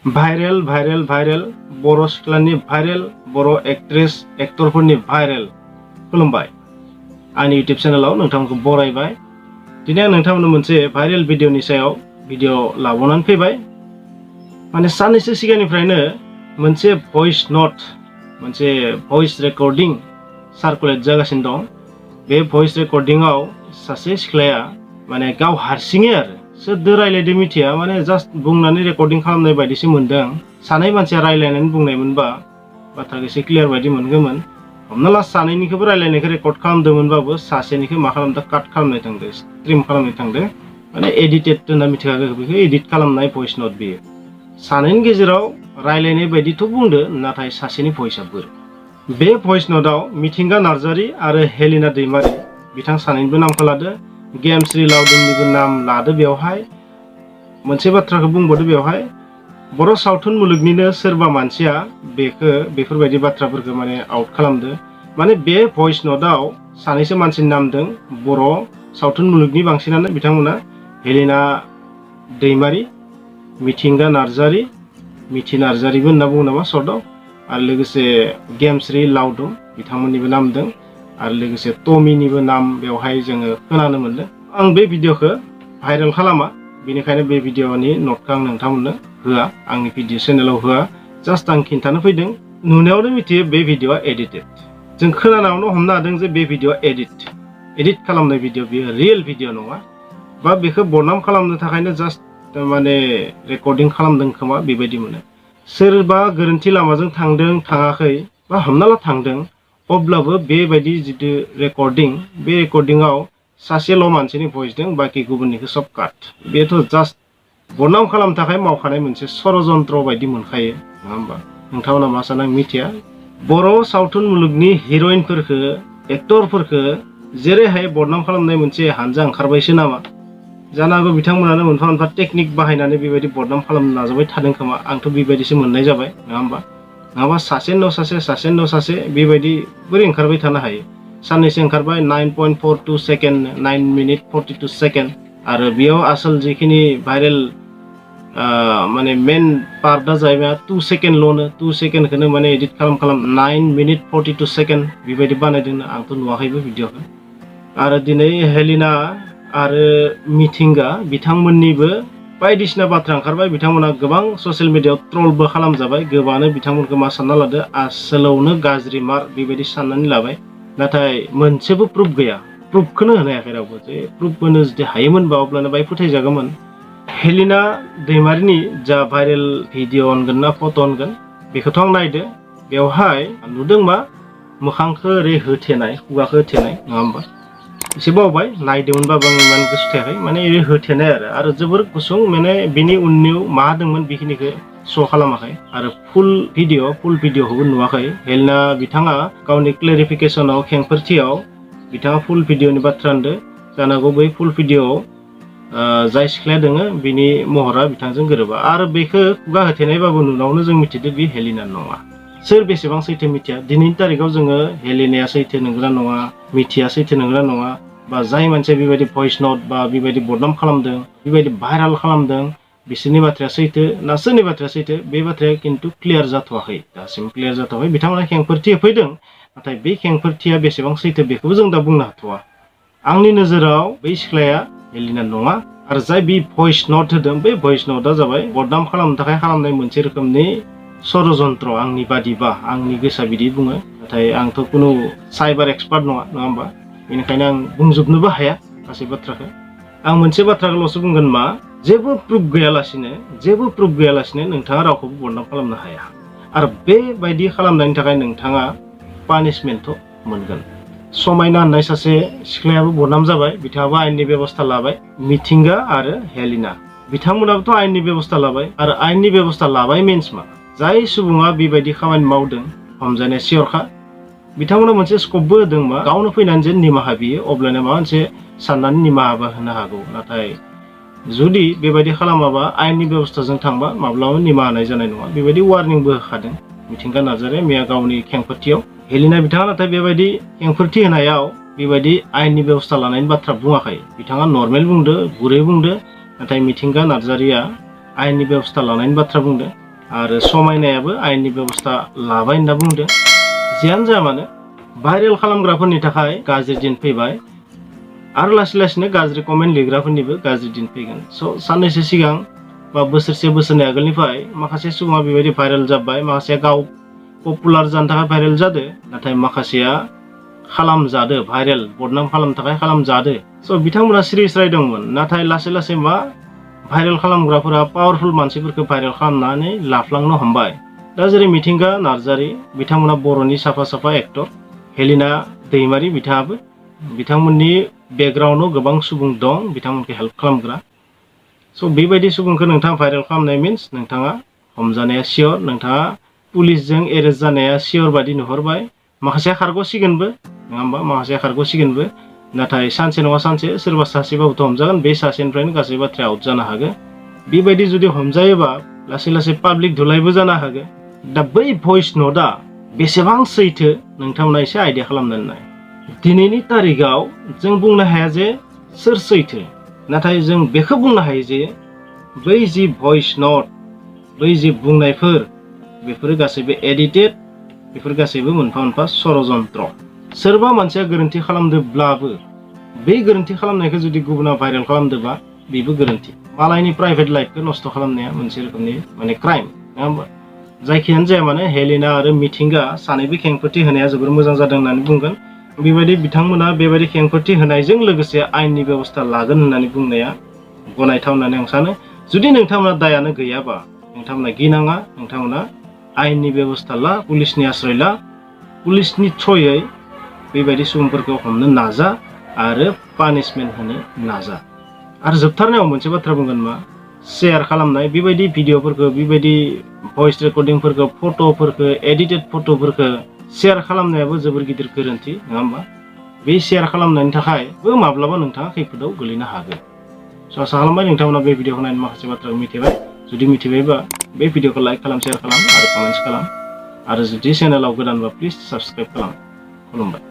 Viral बर' सिख्लानि viral बर' actress एक्टरफोरनि viral खुलुमबाय। आंनि इउटिउब चेनेलाव नोंथांमोनखौ बरायबाय। दिनै आं नोंथांमोननो मोनसे भाइरेल भिडिअनि सायाव भिडिअ लाबोनानै फैबाय। माने साननैसो सिगांनिफ्रायनो मोनसे भइस रेकर्डिं सार्कुलेट जागासिनो दं। बे भइस रेकर्डिंआव सासे सिख्लाया माने गाव हारसिङै आरो सोरदो रायलायदो मिथिया, माने जास्ट बुंनानै रेकर्डिं खालामनाय बायदिसो मोनदों। सानै मानसिया रायलायनानै बुंनायमोनबा बाथ्राखौ एसे क्लियार बायदि मोनगौमोन। हमना ला सानैनिखौबो रायलायनायखौ रेकर्ड खालामदोंमोनबाबो सासेनिखौ मा खालामदों, काट खालामनाय थांदों, स्ट्रिम खालामनाय थांदों। माने एडिटेड होनना मिथिखागौ, बेखौ एडिट खालामनाय भइस नट बेयो। सानैनि गेजेराव रायलायनाय बायदिथ' बुंदो, नाथाय सासेनि भइसआ बोरो। बे भइस नटआव मिथिंगा नार्जारी आरो हेलिना दैमारी बिथां सानैनिबो नामखौ लादो। गेमस्रि लावदुमनिबो नाम लादो। बेवहाय मोनसे बाथ्राखौ बुंबावदो, बेवहाय बर' सावथुन मुलुगनिनो सोरबा मानसिया बेफोरबायदि बाथ्राफोरखौ माने आउट खालामदो। माने बे भइस नटआव सानैसो मानसिनि नाम दं। बर' सावथुन मुलुगनि बांसिनानो बिथांमोना हेलिना दैमारी, मिथिंगा नार्जारी, मिथि नार्जारीबो होनना बुङो नामा सर्टआव, आरो लोगोसे गेमस्रि लावदुम बिथांमोननिबो नाम दं, आरो लोगोसे टमिनिबो नाम बेवहाय जोङो खोनानो मोनदों। आं बे भिडिअखौ भाइरेल खालामा, बेनिखायनो बे भिडिअनि नटखौ आं नोंथांमोननो होआ, आंनि भिडिअ चेनेलाव होआ। जास्ट आं खिन्थानो फैदों। नुनायावनो मिथियो बे भिडिअआ एडिटेड। जों खोनानायावनो हमनो हादों जे बे भिडिअआ एडिट खालामनाय भिडिअ, बेयो रियेल भिडिअ नङा। बा बेखौ बदनाम खालामनो थाखायनो जास्ट माने रेकर्डिं खालामदों खोमा, बेबायदि मोनो। सोरबा गोरोन्थि लामाजों थांदों थाङाखै, बा हमना ला थांदों, अब्लाबो बेबायदि जिथु रेकर्डिं, बे रेकर्डिंआव सासेल' मानसिनि भइस दं, बाखि गुबुननिखौ सब काट। बेथ' जास्ट बदनाम खालामनो थाखाय मावखानाय मोनसे षड़यन्त्र बायदि मोनखायो, नङा होमबा? नोंथांमोना मा सानो आं मिथिया। बर' सावथुन मुलुगनि हिर'इनफोरखौ, एक्टरफोरखौ जेरैहाय बदनाम खालामनाय मोनसे हानजा ओंखारबायसो नामा? जानो हागौ बिथांमोनानो मोनफा मोनफा टेकनिक बाहायनानै बेबायदि बदनाम खालामनो नाजाबाय थादों खोमा। आंथ' बेबायदिसो मोननाय जाबाय, नङा होमबा? नङाबा सासेनि उनाव सासे बेबायदि बोरै ओंखारबाय थानो हायो? साननैसो ओंखारबाय 9.42 सेकेन्ड, 9 मिनिट 42 सेकेन्ड, आरो बेयाव आसल जिखिनि भाइरेल माने मेन पार्टआ जाहैबाय 2 सेकेन्डल'नो। 2 सेकेन्डखौनो माने एडिट खालाम 9 मिनिट 42 सेकेन्ड बेबायदि बानायदों। आंथ' नुवाखैबो भिडिअखौ। आरो दिनै हेलिना आरो मिथिंगा बिथांमोननिबो बायदिसिना बाथ्रा ओंखारबाय। बिथांमोना गोबां ससियेल मिडियायाव ट्रलबो खालामजाबाय। गोबाङानो बिथांमोनखौ मा सानना लादो, आसोलावनो गाज्रि मार बेबायदि साननानै लाबाय। नाथाय मोनसेबो प्रुफ गैया, प्रुफखौनो होनो हायाखै रावबो। जे प्रुफ होनो जुदि हायोमोनबा अब्लानो बाय फोथायजागौमोन। हेलिना दैमारीनि जा भाइरेल भिडिअ होनगोन ना फट' होनगोन, बेखौथ' आं नायदो। बेवहाय नुदों मा, मोखांखौ ओरै होथेनाय, खुगाखौ होथेनाय, नङा होमबा? एसे बावबाय, नायदोंमोनबाबो आं इमान गोसो थायाखै। माने ओरै होथेनाय आरो जोबोर गुसुं, माने बिनि उननियाव मा दंमोन बेखिनिखौ श' खालामाखै। आरो फुल भिडिअखौबो नुवाखै। हेलिना बिथाङा गावनि क्लेरिफिकेसनाव, खेंफोरथियाव बिथाङा फुल भिडिअनि बाथ्रा होनदो। जानो हागौ बै फुल भिडिअआव जाय सिख्लाया दोङो बिनि महरा बिथांजों गोरोबा। आरो बेखौ खुगा होथेनायबाबो नुनायावनो जों मिथिदो बे हेलिना नङा। सोर बेसेबां सैथो मिथिया। दिनैनि तारिखाव जोङो हेलिनाया सैथो नंगौना नङा, मिथिया सैथो नंगौना नङा, बा जाय मानसिया बेबायदि भइस नट बा बेबायदि बदनाम खालामदों, बेबायदि भाइरेल खालामदों, बिसोरनि बाथ्राया सैथो ना सोरनि बाथ्राया सैथो, बे बाथ्राया खिन्थु क्लियार जाथ'वाखै। दासिम क्लियार जाथ'वाखै। बिथांमोना खेंफोरथि होफैदों, नाथाय बे खेंफोरथिया बेसेबां सैथो बेखौबो जों दा बुंनो हाथ'वा। आंनि नोजोराव बै सिख्लाया हेलिना नङा। आरो जाय बे भइस नट होदों, बे भइस नटआ जाबाय बदनाम खालामनो थाखाय खालामनाय मोनसे रोखोमनि षड़यन्त्र। आंनि बादिबा, आंनि गोसोआ बिदि बुङो। नाथाय आंथ' खुनु साइबार एक्सपार्ट नङा होमबा? बेनिखायनो आं बुंजोबनोबो हाया गासै बाथ्राखौ। आं मोनसे बाथ्राखौल'सो बुंगोन मा, जेबो प्रुफ गैयालासिनो नोंथाङा रावखौबो बदनाम खालामनो हाया। आरो बेबायदि खालामनायनि थाखाय नोंथाङा पानिशमेन्टथ' मोनगोन। समायना होननाय सासे सिख्लायाबो बदनाम जाबाय, बिथाङाबो आयेननि बेब'स्था लाबाय। मिथिंगा आरो हेलिना बिथांमोनाबोथ' आयेननि बेब'स्था लाबाय। आरो आयेननि बेब'स्था लाबाय मिन्स मा, जाय सुबुङा बेबायदि खामानि मावदों हमजानाया सियरखा। बिथांमोना मोनसे स्कपबो होदों मा, गावनो फैनानै जे निमाहा बियो, अब्लानो माबा मोनसे साननानै निमाहाबो होनो हागौ। नाथाय जुदि बेबायदि खालामाबा, आयेननि बेब'स्थाजों थांबा माब्लाबा निमाहा होनाय जानाय नङा। बेबायदि वार्निंबो होखादों मिथिंगा नार्जारीया मैया गावनि खेंफोरथियाव। हेलिना बिथाङा नाथाय बेबायदि खेंफोरथि होनायाव बेबायदि आयेननि बेब'स्था लानायनि बाथ्रा बुङाखै। बिथाङा नर्मेल बुंदो, गुरै बुंदो। नाथाय मिथिंगा नार्जारीया आयेननि बेब'स्था लानायनि बाथ्रा बुंदो। आरो समायनायाबो आयेननि बेबस्था लाबाय होनना बुंदों। जियानो जा मानो भाइरेल खालामग्राफोरनि थाखाय गाज्रि दिन फैबाय आरो लासै लासैनो गाज्रि कमेन्ट लिरग्राफोरनिबो गाज्रि दिन फैगोन। स' साननैसो सिगां बा बोसोरसे बोसोरनै आगोलनिफ्राय माखासे सुबुङा बेबायदि भाइरेल जाबाय, माखासेया गाव पपुलार जानो थाखाय भाइरेल जादों, नाथाय माखासेया खालामजादो भाइरेल बदनाम खालामनो थाखाय खालामजादो। स' बिथांमोना सिरियास रायदोंमोन, नाथाय लासै लासै मा भाइरेल खालामग्राफोरा पावारफुल मानसिफोरखौ भाइरेल खालामनानै लाफ्लांनो हमबाय। दा जेरै मिथिंगा नार्जारि, बिथांमोना बर'नि साफा साफा एक्टर, हेलिना दैमारि बिथाङाबो, बिथांमोननि बेकग्राउन्डआव गोबां सुबुं दं बिथांमोनखौ हेल्प खालामग्रा। स' बेबायदि सुबुंखौ नोंथाङा भाइरेल खालामनाय मिन्स नोंथाङा हमजानाया सियर, नोंथाङा पुलिसजों एरेस्ट जानाया सियर बादि नुहरबाय। माखासेया खारग'सिगोनबो, नङा होमबा? माखासेया खारग'सिगोनबो, नाथाय सानसे नङा सानसे सोरबा सासेबाबोथ' हमजागोन। बे सासेनिफ्रायनो गासै बाथ्राया आउट जानो हागोन। बेबायदि जुदि हमजायोबा लासै लासै पाब्लिक धुलायबो जानो हागोन। दा बै भइस नटआ बेसेबां सैथो नोंथांमोना एसे आइडिया खालामनानै नाय। दिनैनि तारिखाव जों बुंनो हाया जे सोर सैथो, नाथाय जों बेखौ बुंनो हायो जे बै जि भइस नट, बै जि बुंनायफोर, बेफोरो गासैबो एडिटेड, बेफोर गासैबो मोनफा मोनफा षड़यन्त्र। सोरबा मानसिया गोरोन्थि खालामदोंब्लाबो बै गोरोन्थि खालामनायखौ जुदि गुबुना भाइरेल खालामदोंबा बेबो गोरोन्थि। मालायनि प्राइभेट लाइफखौ नस्थ' खालामनाया मोनसे रोखोमनि माने क्राइम, नङा होमबा? जायखियानो जाया मानो हेलिना आरो मिथिंगा सानैबो खेंफोरथि होनाया जोबोर मोजां जादों होननानै बुंगोन। बेबायदि बिथांमोना बेबायदि खेंफोरथि होनायजों लोगोसे आयेननि बेबस्था लागोन होननानै बुंनाया गनायथाव होननानै आं सानो। जुदि नोंथांमोना दायानो गैयाबा नोंथांमोना गिनाङा, नोंथांमोना आयेननि बेबस्था ला, पुलिसनि आश्रय ला, पुलिसनि थ्रयै बेबायदि सुबुंफोरखौ हमनो नाजा आरो पानिशमेन्ट होनो नाजा। आरो जोबथारनायाव मोनसे बाथ्रा बुंगोन, मा शेयार खालामनाय बेबायदि भिडिअफोरखौ, बेबायदि भइस रेकर्डिंफोरखौ, फट'फोरखौ, एडिटेड फट'फोरखौ शेयार खालामनायाबो जोबोर गिदिर गोरोन्थि, नङा होमबा? बे शेयार खालामनायनि थाखायबो माब्लाबा नोंथाङा खैफोदाव गोलैनो हागोन। स' आसा खालामबाय नोंथांमोना बे भिडिअखौ नायनानै माखासे बाथ्राखौ मिथिबाय। जुदि मिथिबायबा बे भिडिअखौ लाइक खालाम, शेयार खालाम आरो कमेन्ट्स खालाम। आरो जुदि चेनेलाव गोदानबा प्लिज साबस्क्राइब खालाम। खुलुमबाय।